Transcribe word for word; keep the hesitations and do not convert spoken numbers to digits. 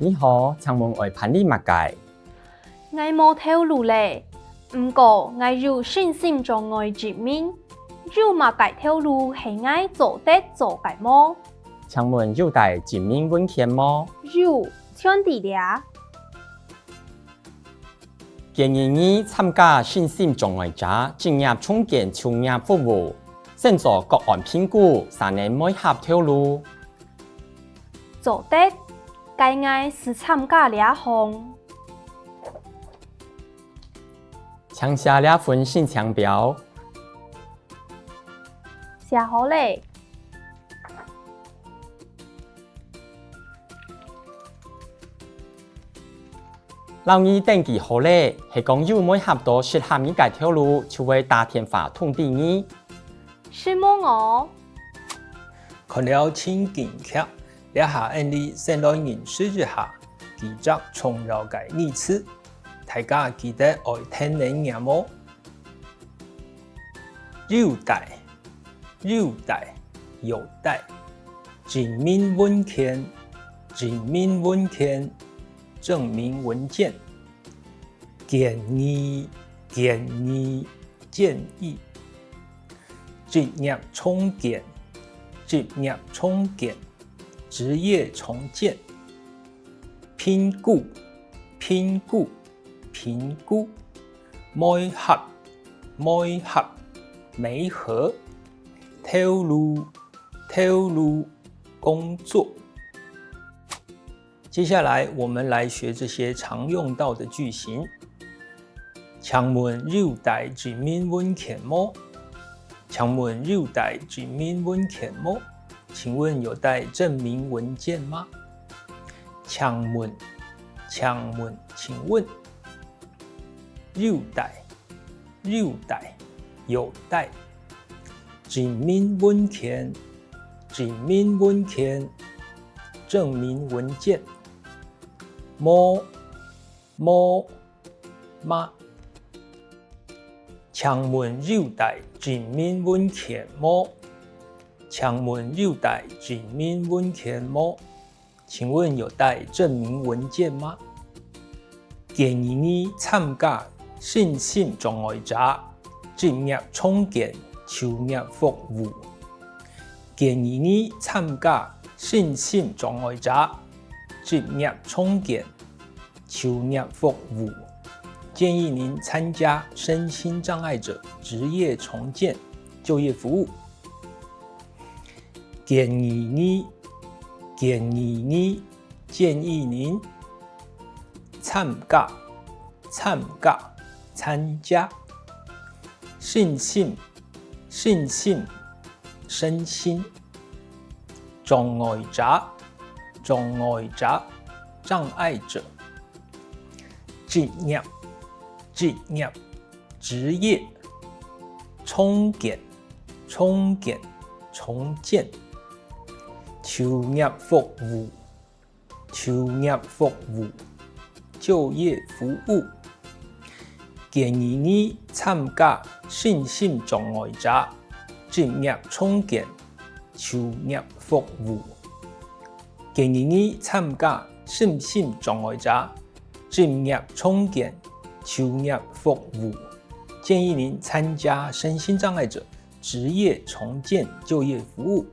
你好，請問愛辦理麼个？𠊎無頭路咧，毋過𠊎有身心障礙證明，有麼个頭路係𠊎做得做个無？請問有帶證明文件無？有，全在這。建議你參加身心障礙者職業重建就業服務，先做個案評估，正能媒合頭路。 做得，該𠊎就參加這項。請寫這份申請表。寫好咧。摎你登記好咧，係講有媒合到適合你个頭路，就會打電話通知你。承蒙哦。 看了情景劇，這下𫣆俚先來認識一下幾隻重要个語詞，大家記得愛跈等唸哦。有帶，有帶，有帶。證明文件，證明文件，證明文件。建議，建議，建議。 職業重建，職業重建，職業重建。評估，評估，評估。媒合，媒合，媒合。頭路，頭路，工作。 接下來，我們來學這些常用到的句型。請問有帶證明文件無？請問有帶證明文件無？請問有帶證明文件嗎？請問，請問，請問。有帶， 有帶，有帶。證明文件，證明文件，證明文件。無，無，無。請問有帶證明文件無？請問有帶證明文件無？ 請問有帶證明文件嗎？建議你參加身心障礙者職業重建就業服務。建議你參加身心障礙者職業重建就業服務。建議您參加身心障礙者職業重建就業服務。 建議你，建議你，建議您。參加，參加，參加。身心，身心，身心。障礙者，障礙者，障礙者。職業，職業， 職業。重建，重建，重建。就業服務，就業服務，就業服務。建議你參加身心障礙者職業重建就業服務。建議你參加身心障礙者職業重建就業服務。建議您參加身心障礙者職業重建就業服務。